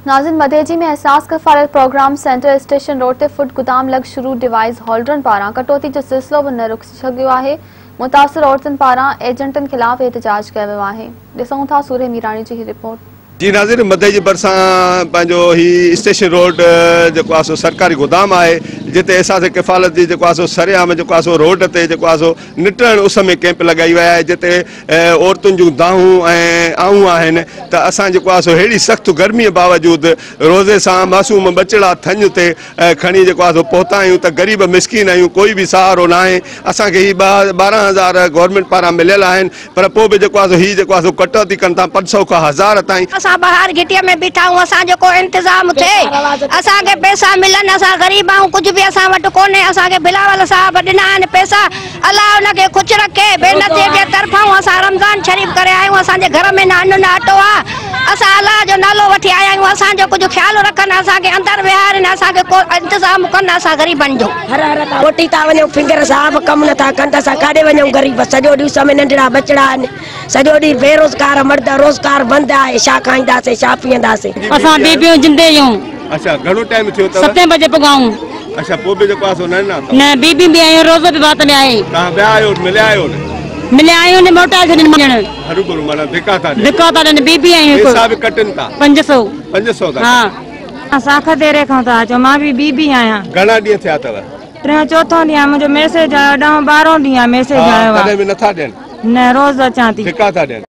ناظرين مديجي ۾ احساس ڪفالت programme centre station road تي فوڊ گدام لڳ شروع ڊوائيس هولڊرن پاران ڪٽوتي جو سلسلو به نه رڪجي سگهيو آهي، متاثر عورتن پاران ايجنٽن خلاف احتجاج ڪيو ويو آهي. ڏسون ٿا سورهيه ميراڻي جي هي رپورٽ. جي ناظرين مدئي جي ڀرسان پنهنجو هي اسٽيشن روڊ جيڪو آهي سو سرڪاري گودام آهي جتي احساس ڪفالت جي جيڪو آهي سو سرعام جيڪو آهي سو روڊ تي جيڪو آهي سو نٽهڻ اس ۾ ڪئمپ لڳائي وئي آهي جتي عورتن جون دانهون ۽ آهون آهن ته اسان جيڪو آهي سو ههڙي سخت گرميء باوجود روزي سان معصوم ٻچڙا ٿڃ تي کڻي جيڪو آهي سو پهتا آهيون ته غريب مسڪين آهيون ڪوئي به سهارو ناهي اسان کي هي 12 هزار گورنمينٽ پاران مليل آهن پر پوء به جيڪو آهي سو هي جيڪو آهي سو ڪٽوتي ڪن ٿا 500 کان 1000 تائين. اسان ٻاهر گهٽيء ۾ بيٺا آهيون اسان جو ڪو انتظام ٿئي اسان کي پئسا ملن اسان غريب آهيون ڪجهه به اسان وٽ ڪونهي اسان کي بلاول صاحب ڏنا آهن پئسا الله ان کي خوش رکي. بينظير جي طرفائون اسان رمضان شريف ڪري آيا آهيون. اسان جي گهر ۾ نه ان نه اٽو آ. اسان الله جو نالو وٺي آيا آهيون. اسان جو ڪجهه خيال رکن اسان کي اندر ويهارين اسان کي ڪو انتظام ڪن اسان غريبن جو. هر هر تان موٽي ٿا وڃون فنگر صاحب ڪم نٿا ڪن ته اسان ڪاڏي وڃون غريب سڄو ڏينهن اس ۾ ننڍڙا ٻچڙا آهن سڄو ڏينهن بيروزگار مرد روزگار بند آهي ڇا کائينداسين ڇا پيئنداسين. اسان بيبيون جندي آهيون. اڇا گهڻو ٽائيم ٿيو اٿو؟ ستين بجي پڳا آهيون. اڇا پوء به جيڪو آهي سو نه ڏنا اٿو؟ نه بيبيون به آهيون روزو به وات ۾ آهي. توهان ويا آهيو مليا آهيو نه؟ مليا آهيون نه موٽائي ڇڏين ڄڻ. هروڀرو معنيٰ ڌڪا ٿا ڏين. ڌڪا ٿا ڏين بيبي آهيون هڪ. پئسا به ڪٽن ٿا. 500. 500 ٿا ها. ڪٽن. اسان کديري کان ٿا اچون مان به بيبي آهيان. گهڻا ڏينهن ٿيا اٿو؟ ٽيون چوٿون ڏينهن آهي منهنجو ميسيج آيو ڏهون ٻارهون ڏينهن آهي ميسيج ها آيو آهي. تڏهن به نٿا ڏين؟ نه روز اچان ٿي. ڌڪا ٿا ڏين.